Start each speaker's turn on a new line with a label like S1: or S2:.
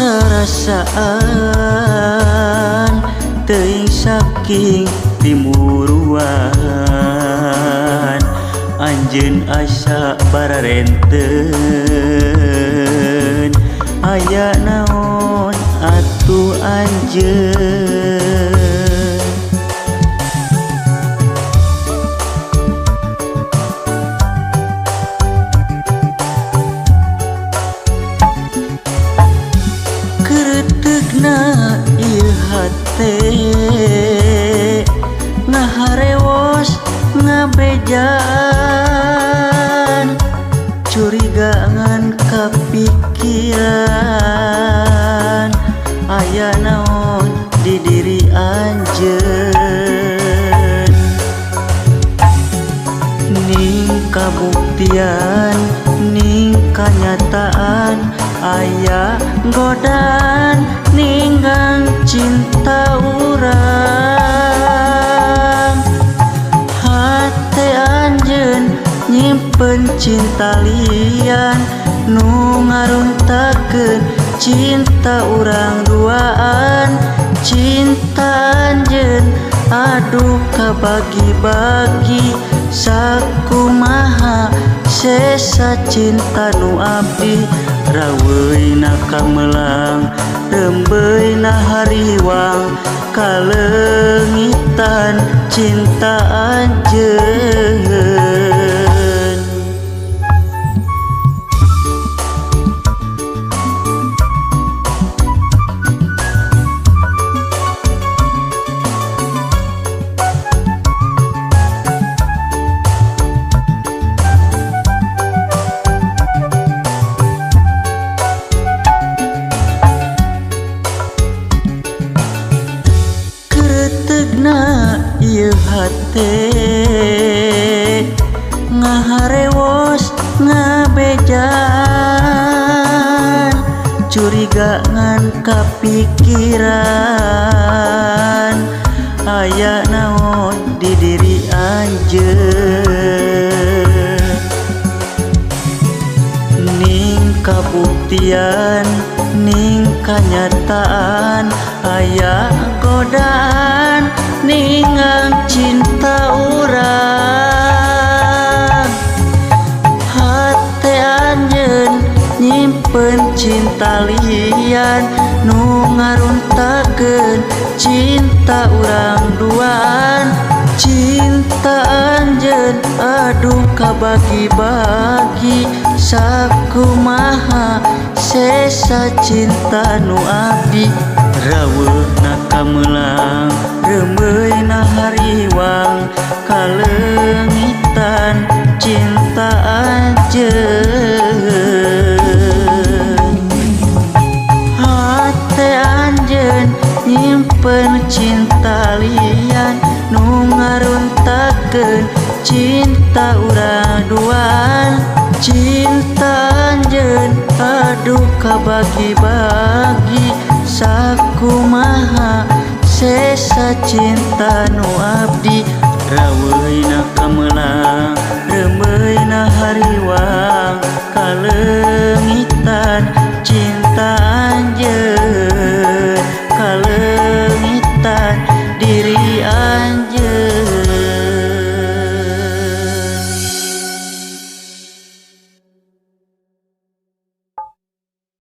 S1: Rarasaan teuing saking timuruan anjeun asa bararenten aya naon atuh anjeun. Keretegna ieu hate ngaharewos ngabejaan curiga ngan kapikiran aya naon di diri anjeun. Ning kabuktian ning kanyataan aya godaan ninggang cinta urang. Hate anjeun nyimpen cinta lian nu ngaruntakeun cinta urang duaan. Cinta anjeun aduh kabagi-bagi sakumaha sesa cinta nu abdi. Raweuna kamelang rembeuna hariwang kaleungitan cinta anjeun. Keretegna ieu hate ngaharewos ngabejaan curiga ngan kapikiran aya naon di diri anjeun. Ning kabuktian ning kanyataan aya godaan ninggang cinta urang. Hate anjeun nyimpen cinta lian nu ngaruntakeun cinta urang duaan. Cinta anjeun aduh kabagi-bagi sakumaha sesa cinta nu abdi. Raweuhna kamelang rembeuna hariwang kaleungitan cinta anjeun. Hate anjeun nyimpen cinta lian nu ngaruntakeun cinta urang duaan. Cinta anjeun aduh kabagi-bagi sakumaha sesa cinta nu abdi.